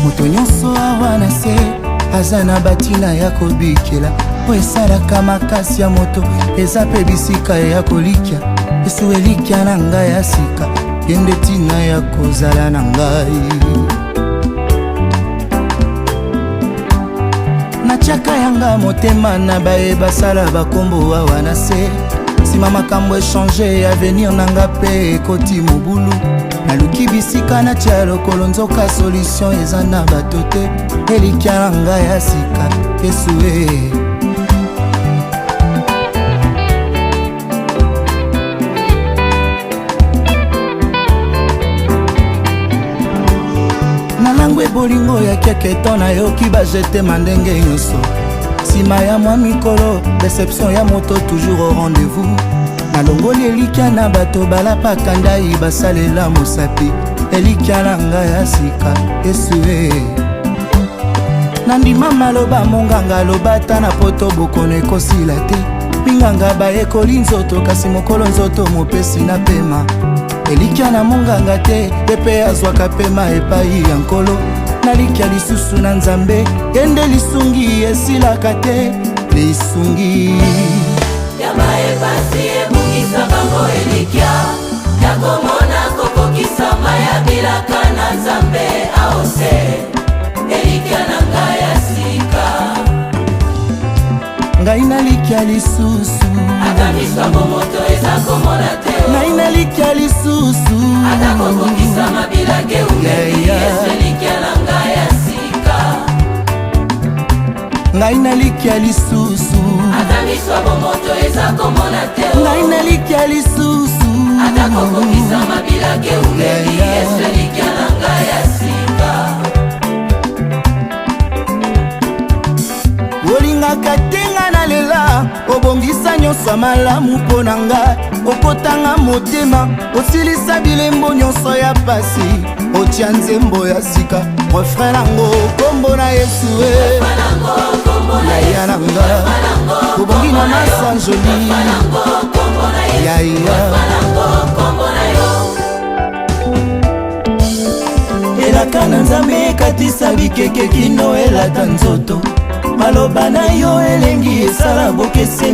Moto nyonso awa na se aza na batina ya kobikela, po esalaka makasi ya moto, eza mpe bisika ya kolikya. Esu elikya na ngai ya sika, ye nde ntina ya kozala na ngai. Natiaka yanga motema na baye basala bakombo awa na se. Nsima makambo echange, avenir na nga mpe ekoti mobulu. Naluki bisika natia lokolo, nzoka solution eza na bato te. Elikya na ngai ya sika, Yesu e. Nalangwe bolingo ya keketo, nayoki bajetema ndenge nyonso. Nsima ya mwa mikolo, deception ya moto toujours au rendez-vous. Nalongoli elikya na bato balapaka ndai, basalela mosapi. Elikya na ngai ya sika, Yesu e. Nandima maloba monganga aloba, ata na poto bokono ekosila te. Minganga bayekoli nzoto, kasi mokolo nzoto mopesi na pema. Elikya na monganga te, ye mpe azwaka pema epai ya Nkolo. Nalikya lisusu na Nzambe, ye nde lisungi esilaka te, lisungi ya baepasi ebungisa bango elikya ya komona kokokisama ya bilaka na Nzambe aose. Elikya na ngai ya sika. Ngai nalikya lisusu. Ata miso ya bomoto eza komona te. Ngai nalikya lisusu. Ata kokokisama bilaka eumeli. Yesu elikya na ngai ya sika. Ngai nalikya lisusu. Ata miso ya bomoto eza komona te. Ngai nalikya lisusu. Ata kokokisama bilaka eumeli. Yesu elikya na ngai ya sika. Olingaka te nga nalela, obongisa nyonso ya malamu mpo na nga. Okotanga motema, osilisa bilembo nyonso ya pasi, otia nzembo ya sika, refrain nango kombo na Yesu e. Yaya na nga, obongi na masanjoli. Yaya, elaka na Nzambe ekatisa bikeke kino elata nzoto. Maloba na yo elengi esala bokeseni.